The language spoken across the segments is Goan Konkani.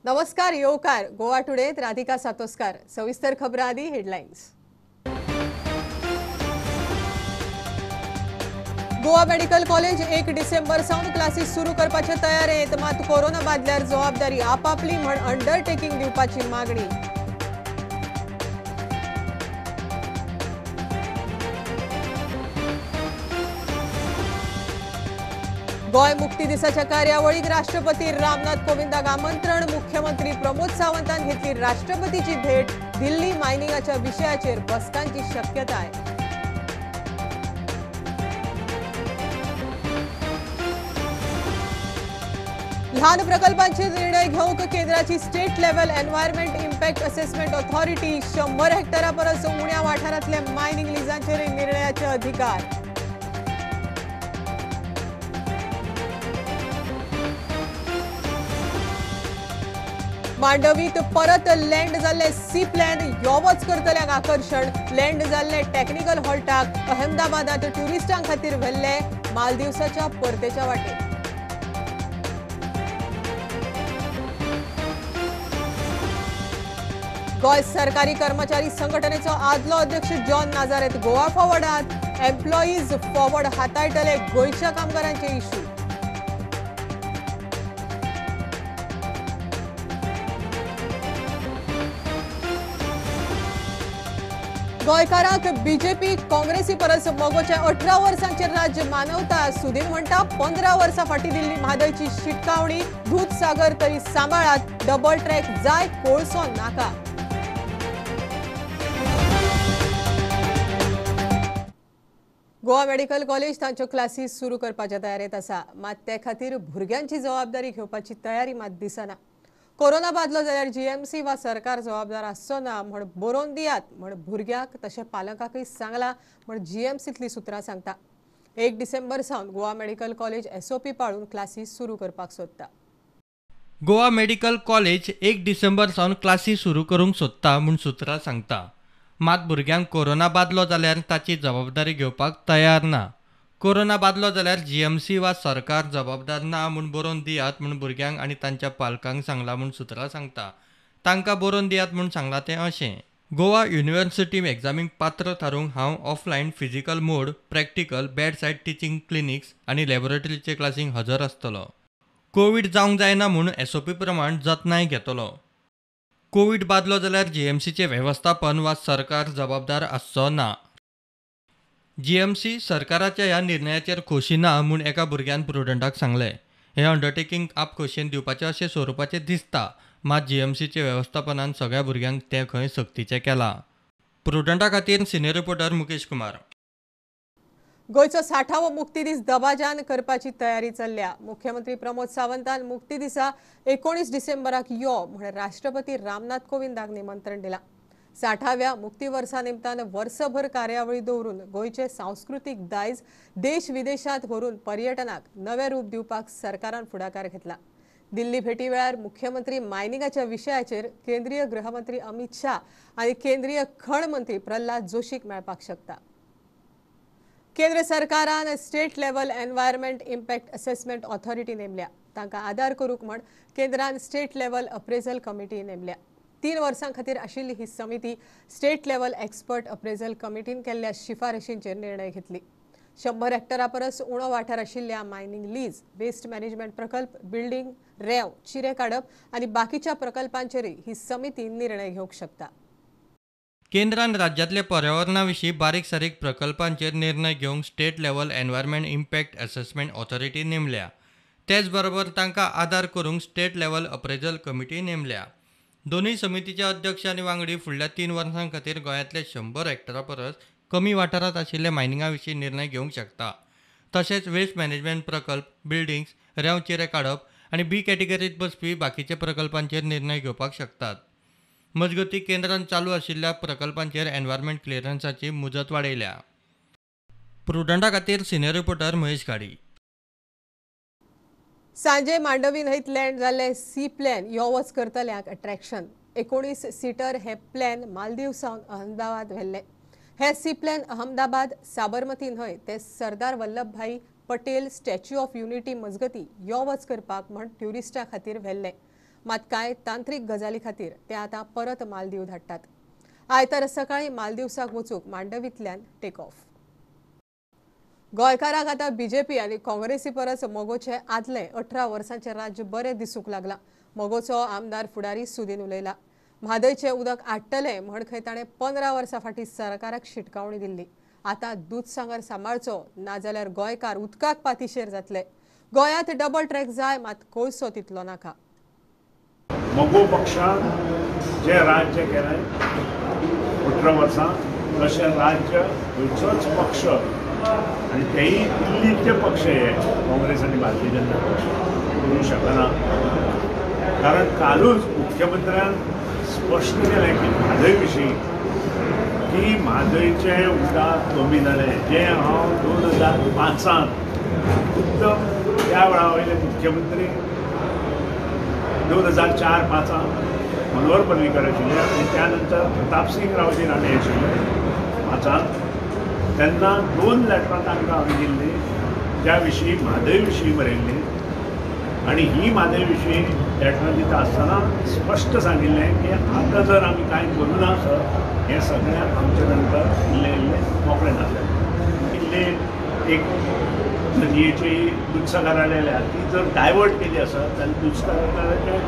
नमस्कार येवकार गोवा टुडेत राधिका सातोस्कर। सविस्तर खबरां आदी हेडलायन्स। गोवा मेडिकल कॉलेज 1 डिसेंबर सावन क्लासीस सुरू करपाचे तयारेंत, मात कोरोना बादल्यार जबाबदारी आपापली म्हण अंडरटेकिंग दिवपाची मागणी। गोंय मुक्ती दिसाच्या कार्यावळीक राष्ट्रपती रामनाथ कोविंदाक आमंत्रण, मुख्यमंत्री प्रमोद सावंतान घेतली राष्ट्रपतीची भेट। दिल्ली मायनिंगाच्या विशयाचेर बसकांची शक्यताय। ल्हान प्रकल्पांचे निर्णय घेवंक केंद्राची state level environment impact assessment authority 100 हेक्टरा परस उण्या वाठारांतले मायनिंग लिजांचेर निर्णयाचे अधिकार। मांडवीत परत लँड जाल्ले सी प्लॅन यो वच करतल्यांक आकर्शण। लँड जाल्ले टेक्निकल हॉल्टाक अहमदाबादांत ट्युरिस्टां खातीर व्हेल्ले मालदिवसाच्या परतेच्या वाटेर। गोंय सरकारी कर्मचारी संघटनेचो आदलो अध्यक्ष जॉन नाझारेथ गोवा फॉवर्डात, एम्प्लॉईज फॉवर्ड हाताळटले गोंयच्या कामगारांचे इश्यू। गोंयकारांक बीजेपी काँग्रेसी परस मगोच्या 18 वर्सांचेर राज्य मानवता। सुदीन म्हणटा 15 वर्सां फाटीं दिल्ली म्हादयची शिटकावणी, दूधसागर तरी सांबाळात, डबल ट्रॅक जाय कोळसो नाका। गोवा मेडिकल कॉलेज तांच्यो क्लासीस सुरू करपाच्या तयारेंत आसा, मात ते खातीर भुरग्यांची जबाबदारी घेवपाची तयारी मात दिसना। कोरोना बादलो जाल्यार जीएमसी वा सरकार जबाबदार आसचो ना म्हण बरोवन दियात म्हण भुरग्यांक तशें पालकांकय सांगलां म्हण जीएमसींतली सुत्रां सांगता। 1 डिसेंबर सावन गोवा मेडिकल कॉलेज एसओपी पाळून क्लासीस सुरू करपाक सोदता। गोवा मेडिकल कॉलेज 1 डिसेंबर सावन क्लासी सुरू करूंक सोदता म्हूण सुत्रां सांगता, मात भुरग्यांक कोरोना बादलो जाल्यार ताची जबाबदारी घेवपाक तयार ना। कोरोना बादलो जाल्यार जीएमसी वा सरकार जबाबदार ना म्हूण बरोवन दियात म्हूण भुरग्यांक आनी तांच्या पालकांक सांगलां म्हूण सुत्रां सांगता। तांकां बरोवन दियात म्हूण सांगलां तें अशें: गोवा युनिवर्सिटी एग्जामीक पात्र थारूंक हांव offline physical mode, practical, bedside teaching clinics आनी लॅबोरेटरीचे क्लासींक हजर आसतलो। कोवीड जावंक जायना म्हूण एसओपी प्रमाण जतनाय घेतलो। कोवीड बादलो जाल्यार जीएमसीचें वेवस्थापन वा सरकार जबाबदार आसचो ना। जीएमसी सरकाराच्या ह्या निर्णयाचेर खोशी ना म्हूण एका भुरग्यान प्रुडंटाक सांगलें। हें अंडरटेकिंग आप खोशयेन दिवपाचें अशें स्वरुपाचें दिसता, मात जीएमसीच्या वेवस्थापनान सगळ्या भुरग्यांक तें खंय सक्तीचें केलां। प्रुडंटा खातीर सिनियर रिपोर्टर मुकेश कुमार। गोंयचो 60वो मुक्ती दीस दबाज्यान करपाची तयारी चल्ल्या। मुख्यमंत्री प्रमोद सावंतान मुक्ती दिसा 19 डिसेंबराक यो म्हण राष्ट्रपती रामनाथ कोविंदाक निमंत्रण दिलां। 60व्या मुक्ती वर्सा निमतान वर्सभर कार्यावळी दवरून गोंयचे सांस्कृतीक दायज देश विदेशांत व्हरून पर्यटनाक नवें रूप दिवपाक सरकारान फुडाकार घेतला। दिल्ली भेटी वेळार मुख्यमंत्री मायनिंगाच्या विशयाचेर केंद्रीय गृहमंत्री अमित शाह आनी केंद्रीय खण मंत्री प्रल्हाद जोशीक मेळपाक शकता। केंद्र सरकारान state level environment impact assessment authority नेमल्या। तांकां आदार करूंक म्हण केंद्रान स्टेट लेव्हल अप्रेजल कमिटी नेमल्या। 3 वर्सां खातीर आशिल्ली ही समिती स्टेट लेव्हल एक्सपर्ट अप्रेजल कमिटीन केल्ल्या शिफारशींचेर निर्णय घेतली। 100 हेक्टरा परस उणो वाठार आशिल्ल्या मायनिंग लीज, वेस्ट मॅनेजमेंट प्रकल्प, बिल्डिंग, रेंव, चिरे काडप आनी बाकीच्या प्रकल्पांचेरय ही समिती निर्णय घेवंक शकता। केंद्रान राज्यांतल्या पर्यावरणा विशीं बारीक सारीक प्रकल्पांचेर निर्णय घेवंक state level environment impact assessment authority नेमल्या। तेच बरोबर तांकां आदार करूंक स्टेट लेव्हल अप्रेजल कमिटी नेमल्या। दोनूय समितीचे अध्यक्ष आनी वांगडी फुडल्या 3 वर्सां खातीर गोंयांतले 100 हेक्टरा परस कमी वाठारांत आशिल्ल्या मायनिंगा विशीं निर्णय घेवंक शकता। तशेंच वेस्ट मॅनेजमेंट प्रकल्प, बिल्डिंग्स, रेंव चिरे काडप आनी बी कॅटेगरींत बसपी बाकीच्या प्रकल्पांचेर निर्णय घेवपाक शकतात। मजगतीं केंद्रान चालू आशिल्ल्या प्रकल्पांचेर एनवायरमेंट क्लियरन्साची मुजत वाडयल्या। प्रुडंटा खातीर सिनियर रिपोर्टर महेश घाडी। सांजे मांडवी न्हंयत लँड जाल्ले सी प्लॅन यो वच करतल्यांक अट्रॅक्शन। 19 सीटर हे प्लॅन मालदीव सावन अहमदाबाद व्हेल्ले। हे सी प्लॅन अहमदाबाद साबरमती न्हंय ते Sardar Vallabhbhai Patel statue of unity मजगती यो वच करपाक म्हण ट्युरिस्टां खातीर व्हेल्ले। मात कांय तांत्रीक गजाली खातीर ते आतां परत मालदीव धाडटात. आयतारा सकाळीं मालदीवसाक वचूंक मांडवींतल्यान टेक ऑफ. गोंयकारांक आतां बीजेपी आनी काँग्रेसी परस मगोचे आदले 18 वर्सांचें राज्य बरें दिसूंक लागलां. मगोचो आमदार फुडारी सुदीन उलयला. म्हादयचें उदक आडटलें म्हण खंय ताणें 15 वर्सां फाटीं सरकाराक शिटकावणी दिल्ली. आतां दूदसागर सांबाळचो नाजाल्यार गोंयकार उदकाक पातिशेर जातले. गोंयांत डबल ट्रॅक जाय, मात कोळसो तितलो नाका. मगो पक्षान जें राज्य केलें 18 वर्सां तशें राज्य खंयचोच पक्ष आनी तेय दिल्लीचे पक्ष हे काँग्रेस आनी भारतीय जनता पक्ष करूंक शकना. कारण कालूच मुख्यमंत्र्यान स्पश्ट केलें की म्हादय विशीं की म्हादयचें उदक कमी जालें, जें हांव 2005 खुद्द त्या वेळा वयले मुख्यमंत्री 2004-5 मनोहर पर्रीकर आशिल्ले आनी त्या नंतर प्रतापसिंग रावजी राणे आशिल्ले 5, तेन्ना 2 लेटरां तांकां हांवें दिल्लीं ज्या विशीं म्हादय विशीं बरयल्ली आनी ही म्हादय विशीं लेटरां दिता आसतना स्पश्ट सांगिल्लें की आतां जर आमी कांय करूं ना सर हें सगळें आमचे नंतर इल्लें इल्लें मोकळें जातलें. इल्लें एक नदयेची दुदसागरार आयल्या ती जर डायवर्ट केली आसत जाल्यार दुदसागराचें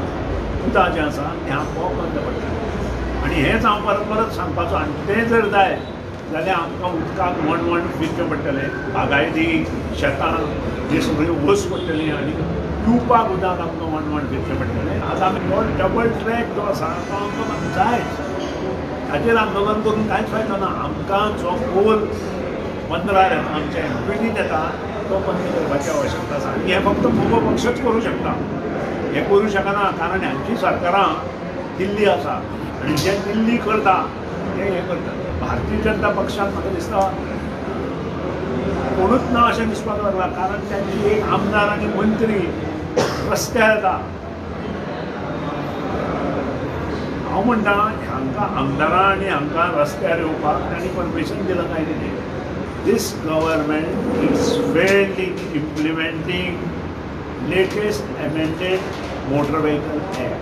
उदक जें आसा तें आपोआप बंद पडटलें. आनी हेंच हांव परत परत सांगपाचो. आनी तें जर जाय जाल्यार आमकां उदकाक वणवण फिरचें पडटलें, बागायती शेतां ही सगळी वस पडटली आनी पिवपाक उदक आमकां वणवण फिरचें पडटलें. आतां आमी हो डबल ट्रॅक जो आसा तो आमकां जायच, ताचेर आंदोलन करून कांयच फायदो ना. आमकां जो कोल 15 येता आमच्या एमपीटींत येता तो बंद करपाची आवश्यकता आसा. आनी हें फक्त मगो पक्षच करूं शकता, हें करूं शकना कारण हांची सरकारां दिल्ली आसा आनी जें दिल्ली करता तें हें करता. भारतीय जनता पक्षान म्हाका दिसता कोणूच ना अशें दिसपाक लागलां, कारण तांची एक आमदार आनी मंत्री रस्त्यार येता. हांव म्हणटा हांकां आमदारां आनी हांकां रस्त्यार येवपाक तांणी परमिशन दिलां काय कितें. This government is failed in implementing latest amended motor vehicle act.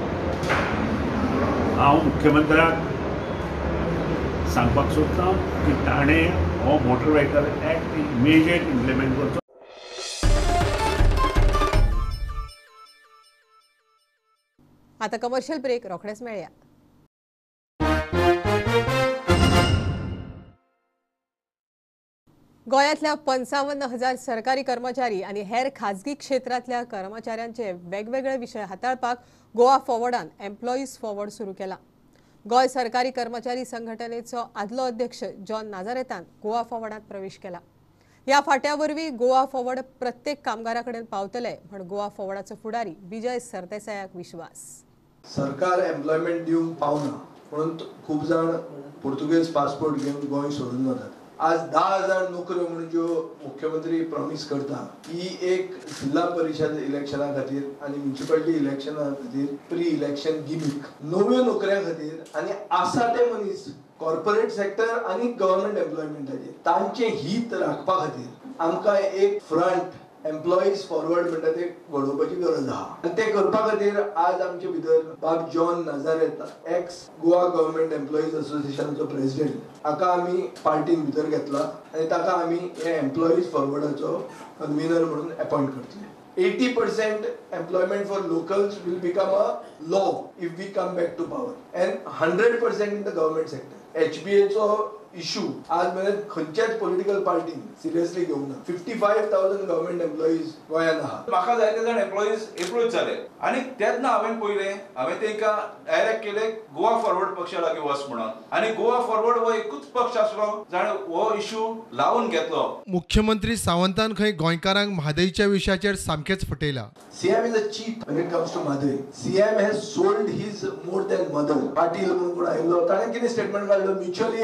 हांव मुख्यमंत्र्याक सांगपाक सोदतां की ताणें हो motor vehicle act immediate implement करचो. आतां कमर्शियल ब्रेक, रोखडेच मेळया. गोंयांतल्या 55,000 सरकारी कर्मचारी आनी हेर खाजगी क्षेत्रांतल्या कर्मचाऱ्यांचे वेगवेगळे विशय हाताळपाक गोवा फॉरवर्डान एम्प्लॉईज फॉरवर्ड सुरू केला. गोंय सरकारी कर्मचारी संघटनेचो आदलो अध्यक्ष जॉन नाझारेतान गोवा फॉरवर्डांत प्रवेश केला. ह्या फाट्या वरवीं गोवा फॉरवर्ड प्रत्येक कामगारा कडेन पावतले म्हण गोवा फॉरवर्डाचो फुडारी विजय सरदेसायाक विश्वास. सरकार एम्प्लॉयमेंट दिवंक पावना म्हणून खूब जाण पुर्तुगेज पासपोर्ट घेवन गोंय सोडून वतात. आज 10,000 नोकऱ्यो म्हणून ज्यो मुख्यमंत्री प्रॉमीस करता ही एक जिल्हा परिशद इलेक्शना खातीर आनी म्युनिसिपालिटी इलेक्शना खातीर प्री इलेक्शन गिमीक. नव्यो नोकऱ्यां खातीर आनी आसा ते मनीस कॉर्पोरेट सेक्टर आनी गव्हर्मेंट एम्प्लॉयमेंटाचेर तांचें हीत राखपा खातीर आमकां एक फ्रंट एम्प्लॉईज फॉरवर्ड म्हणटा ते घडोवपाची गरज आहा. आनी तें करपा खातीर आज आमचे भितर बाब John Nazareth, ex Goa government employees असोसिएशनाचो president, हाका आमी पार्टीन भितर घेतला आनी ताका आमी हे एम्प्लॉईज फॉरवर्डाचो कन्व्हिनर म्हणून अपॉयंट करतले. 80% employment for locals will become a law if we come back to power and 100% in the government sector. एचबीएचो issue आज मेरेन खंयच्याच पॉलिटिकल पार्टीन सिरियसली घेवंक ना. 55,000 गव्हर्मेंट एम्प्लॉईज गोंयांत आहा. म्हाका जायते जाण एम्प्लॉईज एप्रोच जाले आनी तेन्ना हांवें पळयलें, हांवें तांकां डायरेक्ट केलें गोवा फॉरवर्ड पक्षा लागीं वच म्हणून आनी गोवा फॉरवर्ड हो एकूच पक्ष आसलो जाणें हो इशू लावून घेतलो. मुख्यमंत्री सावंतान खंय गोंयकारांक म्हादयच्या विशयाचेर सामकेंच फटयला. CM is a cheat when it comes to Mhadei. CM has sold his more than mother. Patil म्हणून कोण आयिल्लो ताणें कितें स्टेटमेंट काडलो म्युच्युअली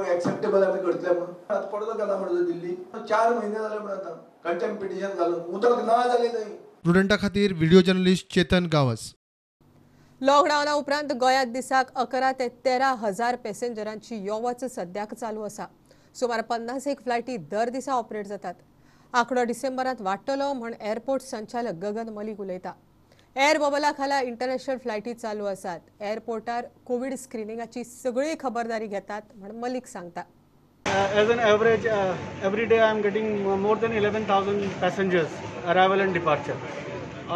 एक्सेप्टेबल आमी करतले म्हणून. आतां पडदो केला म्हणटा दिल्ली 4 म्हयने जाले म्हणून आतां कंटेम्प्ट पिटिशन घालून उदक ना जालें थंय. प्रुडंटा खातीर व्हिडिओ जर्नलिस्ट चेतन गांवस. लॉकडावना उपरांत गोंयांत दिसाक 11 ते 13 हजार पॅसेंजरांची यो वच सद्याक चालू आसा. सुमार 50 फ्लायटी दर दिसा ऑपरेट जातात. आंकडो डिसेंबरांत वाडटलो म्हण एअरपोर्ट संचालक गगन मलिक उलयता. एअर बबला खाला इंटरनॅशनल फ्लायटी चालू आसात. एअरपोर्टार कोवीड स्क्रिनिंगाची सगळी खबरदारी घेतात म्हण मलिक सांगता. As an average, every day I am getting more than 11,000 passengers arrival and departure.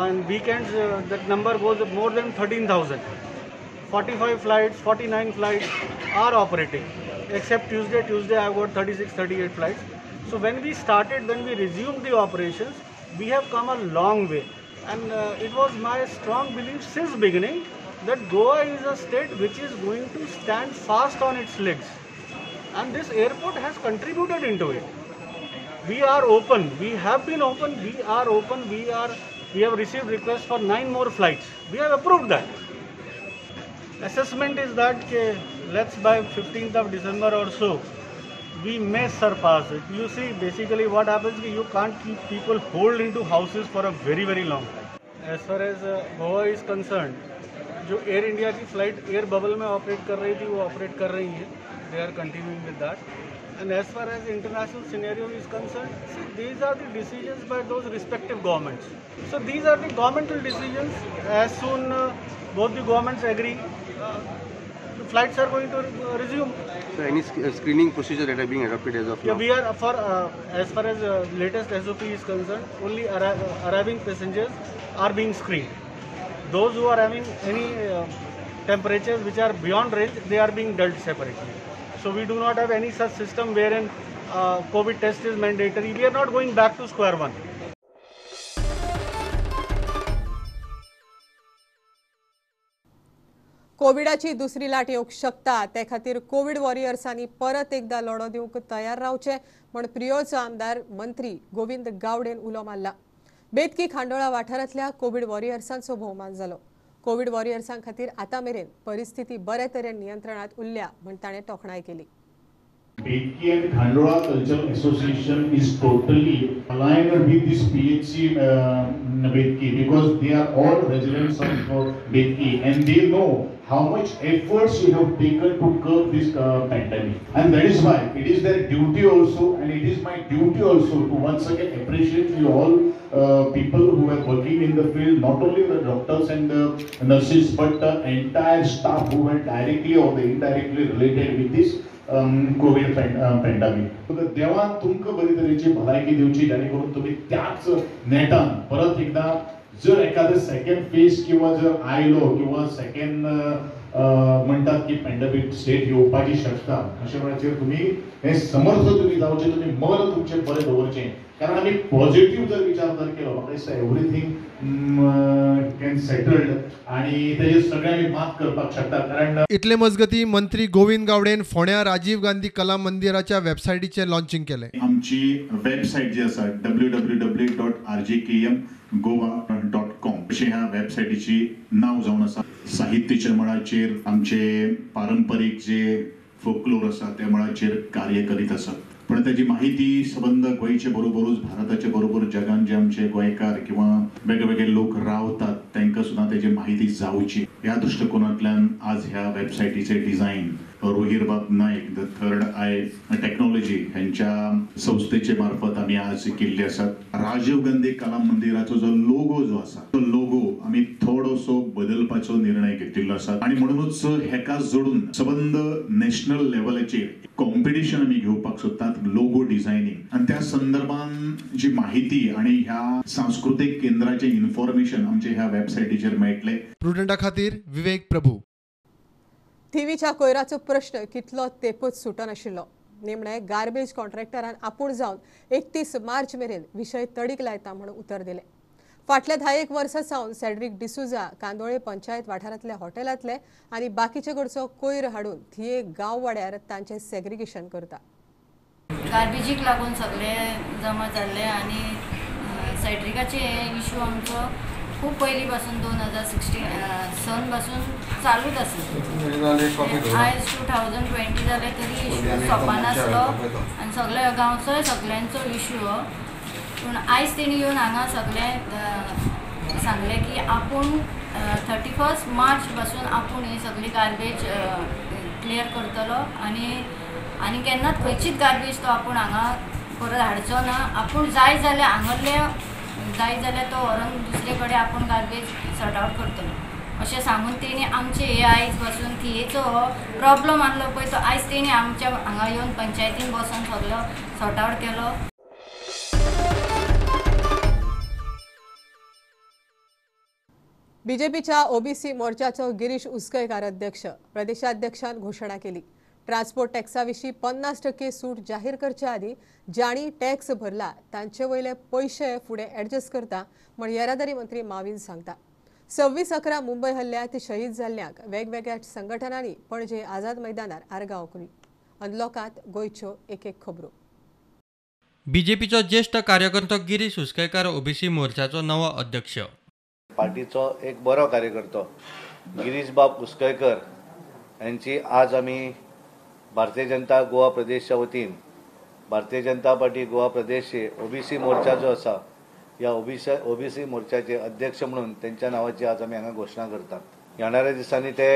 On weekends, that number goes more than 13,000. 45 flights, 49 flights are operating. Except Tuesday, I have got 36, 38 flights. So when we started, when we resumed the operations, we have come a long way. And it was my strong belief since beginning that Goa is a state which is going to stand fast on its legs. And this airport has contributed into it. We are open, we have been open, we are open, we have received requests for 9 more flights. We have approved that. Assessment is that let's by 15th of December or so, we may surpass it. You see, basically what happens is you can't keep people holed into houses for a very, very long time. As far as Goa is concerned, जो एयर इंडिया की फ्लाइट एयर बबल में ऑपरेट कर रही थी वो ऑपरेट कर रही है. They are continuing with that. And as far as international scenario is concerned, see, these are the decisions by those respective governments. So these are the governmental decisions. As soon both the governments agree, the flights are going to resume. So any screening procedure that are being adopted as of now? Yeah, we are for as far as latest SOP is concerned, only arriving passengers are being screened. Those who are having any temperatures which are beyond range, they are being dealt separately. So we do not have any such system wherein COVID test is mandatory. We are not going back to square one. कोविडाची दुसरी लाट येवंक शकता, ते खातीर कोविड वॉरियर्सांनी परत एकदा लढो दिवंक तयार रावचें म्हण प्रियोळचो आमदार मंत्री गोविंद गावडेन उलो मारला. बेतकी खांडोळा वाठारांतल्या कोविड वॉरियर्सांचो भोवमान जालो. कोविड वॉरियर्सां खातीर आतां मेरेन परिस्थिती बरे तरेन नियंत्रणांत उरल्या म्हण ताणें तोखणाय केली. Betki and Khandola Cultural Association is totally aligned with this PHC Betki because they are all residents of Betki and they know how much efforts we have taken to curb this pandemic, and that is why it is their duty also, and it is my duty also to once again appreciate you all people who are working in the field, not only the doctors and the nurses but the entire staff who were directly or indirectly related with this COVID pandemic. देवान तुमकां बरी तरेची भलायकी दिवची जेणे करून तुमी त्याच नेटान परत एकदा जर एखादे सेकंड फेज किंवा जर आयलो किंवा सेकंड म्हणटात की पॅन्डेमीक स्टेट येवपाची शकता, अशा वेळाचेर तुमी हे समर्थ तुमी जावचे, तुमी मन तुमचें बरें दवरचें. कारण आमी पॉझिटिव्ह जर विचार जर केलो म्हाका दिसता एवरीथींग can settled आनी तेजेर सगळें आमी मात करपाक शकता. कारण इतले मजगती मंत्री गोविंद गावडेन फोंड्या राजीव गांधी कला मंदिराच्या वेबसायटीचें लॉन्चिंग केलें. आमची वेबसायट जी आसा www.rjkmgoa.com अशें ह्या वेबसायटीची नांव जावन आसा. साहित्याच्या मळाचेर आमचे पारंपरीक जे फोकलोर आसा त्या मळाचेर कार्य करीत आसात, पण त्याची माहिती सबंद गोंयचे बरोबरूच भारताचे बरोबर जगान जे आमचे गोंयकार किंवा वेगळे वेगळे लोक रावतात तांकां सुद्दां तेजी माहिती जावची ह्या दृश्टिकोनांतल्यान आज ह्या वेबसायटीचे design रोहिरबाब Naik the third eye technology ह्यांच्या संस्थेचे मार्फत आमी आज केल्ली आसात. राजीव गांधी कला मंदिराचो जो लोगो जो आसा तो लोगो आमी थोडोसो बदलपाचो निर्णय घेतिल्लो आसा आनी म्हणूनच हेका जोडून सबंद नॅशनल लेवलाचेर कॉम्पिटिशन आमी घेवपाक सोदतात लोगो डिझायनिंग, आनी त्या संदर्भान जी माहिती आनी ह्या सांस्कृतीक केंद्राचें इन्फॉर्मेशन आमचे ह्या वेबसायटीचेर मेळटलें. प्रुडंटा खातीर विवेक प्रभू. थिवीच्या कोयराचो प्रश्न कितलो तेपच सुटनाशिल्लो. निमणे गार्बेज कॉन्ट्रॅक्टरान आपूण जावन 31 मार्च मेरेन विशय तडीक लायता म्हूण उतर दिलें. फाटल्या 10 वर्सां सावन सेड्रिक डिसुजा कांदोळे पंचायत वाठारांतल्या हॉटेलांतले आनी बाकीचे कडचो कोयर हाडून थिये गांववाड्यार तांचें सेग्रिगेशन करता. गार्बेजीक लागून सगळे जमा जाल्ले आनी सेड्रिकाचे हे इशू आमचो खूब पयलीं पासून 2016 सन पासून चालूच आसा. आयज 2020 जालें तरी इशू सोंपनासलो आनी सगळ्या गांवचोय सगळ्यांचो इशू हो. पूण आयज तेणी येवन हांगा सगळें सांगलें की आपूण 31 मार्च पासून आपूण ही सगळी गार्बेज क्लियर करतलो आनी आनी केन्नाच खंयचीच गार्बेज तो आपूण हांगा परत हाडचो ना. आपूण जाय जाल्यार हांगल्ले जाय जाल्यार तो व्हरोन दुसरे कडेन आपूण गार्बेज सॉर्ट आवट करतलो अशें सांगून तेणी आमचे हे आयज पासून थियेचो हो प्रॉब्लम आहलो पळय तो आयज तेणी आमच्या हांगा येवन पंचायतीन बसून सगलो सॉर्ट आवट केलो. बीजेपीच्या ओबीसी मोर्चाचो गिरीश उसकयकार अध्यक्ष. प्रदेशाध्यक्षान घोषणा केली. ट्रान्सपोर्ट टॅक्सा विशीं 50% सूट जाहीर करचे आदी जांणी टॅक्स भरला तांचे वयले पयशे फुडें ऍडजस्ट करता म्हण येरादारी मंत्री माविन सांगता. 26/11 मुंबय हल्ल्यात शहीद जाल्ल्यांक वेगवेगळ्या संघटनांनी पणजे आझाद मैदानार आर्गां ओंपली. अनलॉकांत गोंयच्यो एक एक खबरो. बीजेपीचो ज्येष्ठ कार्यकर्तो गिरीश उसकयकार ओबीसी मोर्चाचो नवो अध्यक्ष. पार्टीचो एक बरो कार्यकर्तो गिरीश बाब उसकयकर यांची आज आमी भारतीय जनता गोवा प्रदेशच्या वतीन भारतीय जनता पार्टी गोवा प्रदेशचे ओबीसी मोर्चा जो आसा ह्या ओबीसी मोर्चाचे अध्यक्ष म्हणून त्यांच्या नावाची आज आमी हांगा घोशणा करतात. येणाऱ्या दिसांनी ते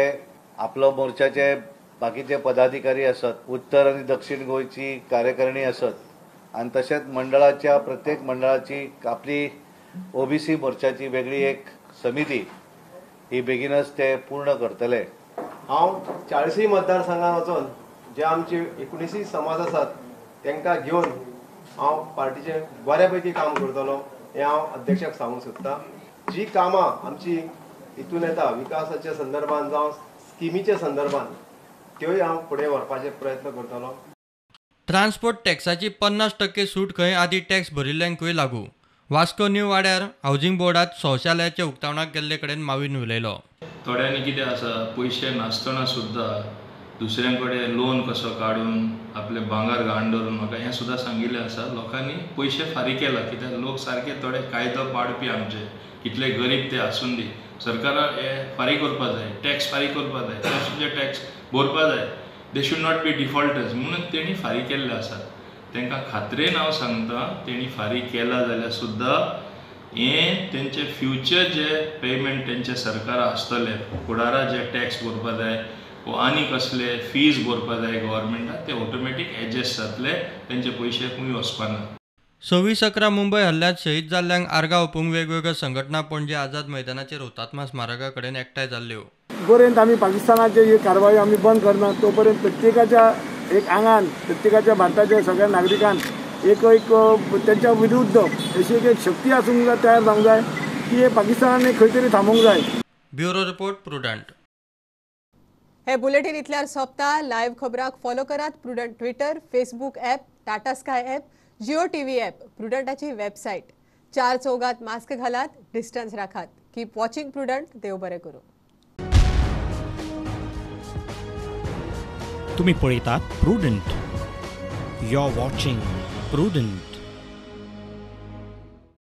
आपलो मोर्चाचे बाकीचे पदाधिकारी आसत, उत्तर आनी दक्षिण गोंयची कार्यकारिणी आसत आनी तशेंच मंडळाच्या प्रत्येक मंडळाची आपली ओबीसी मोर्चाची वेगळी एक समिती ही बेगीनच ते पूर्ण करतले. हांव 40 मतदारसंघात वचून जे आमचे 19 समाज आसात तांकां घेवन हांव पार्टीचें बऱ्यापैकी काम करतलो हें हांव अध्यक्षाक सांगूंक सोदतां. जी कामां आमची हितून येता विकासाच्या संदर्भान जावं स्किमीच्या संदर्भान त्योय हांव फुडें व्हरपाचे प्रयत्न करतलो. ट्रान्सपोर्ट टॅक्साची 50% सूट खंय आदी टॅक्स भरिल्ल्यांकूय लागू. वास्को न्यू वाड्यार हावजिंग बोर्डात शौचालयाच्या उक्तावणाक गेल्ले कडेन माविन उलयलो. थोड्यांनी कितें आसा पयशे नासतना सुद्दां दुसऱ्यां कडेन लोन कसो काडून आपले भांगर घाण दवरून म्हाका हें सुद्दां सांगिल्लें आसा. लोकांनी पयशे फारीक केला कित्याक लोक सारके थोडे कायदो पाळपी आमचे कितले गरीब ते आसून दी सरकारान हे फारीक करपा जाय, टॅक्स फारीक करपा जाय, टॅक्स टॅक्स भरपा जाय. They should not be defaulters म्हणून तेणी फारीक केल्ले आसात. तांकां खात्रेन हांव सांगता तेणी फारीक केला जाल्यार सुद्दां हें तेंचे फ्युचर जे पेमेंट तेंचे सरकारा आसतले फुडारा जे टॅक्स भरपा जाय वो आनी कसले फीज भरपा जाय गव्हर्मेंटाक ते ऑटोमॅटीक एडजस्ट जातले, तेंचे पयशे खंय वचपाना. 26/11 मुंबय हल्ल्यात शहीद जाल्ल्यांक आर्गां ओंपूंक वेगवेगळ्यो संघटना पणजे आझाद मैदानाचेर हुतात्मा स्मारका कडेन एकठांय जाल्ल्यो. जोपर्यंत आमी पाकिस्तानाचे ही कारवाई आमी बंद करना तोपर्यंत प्रत्येकाच्या एक आंगान प्रत्येकाच्या भारताच्या सगळ्या नागरिकान एक एक त्यांच्या विरुद्ध अशी एक शक्ती आसूंक जाय, तयार जावंक जाय की हे पाकिस्तानान खंय तरी थांबोवंक जाय. Bureau report, Prudent. हे बुलेटिन इतल्यार सोंपता. लायव्ह खबराक फॉलो करात Prudent Twitter, Facebook app, Tata Sky app, Jio TV app, प्रुडंटाची website. 4 चौगात मास्क घालात, डिस्टन्स राखात. Keep watching Prudent. देव बरें करूं. तुम्ही पळयतात Prudent. You are watching Prudent.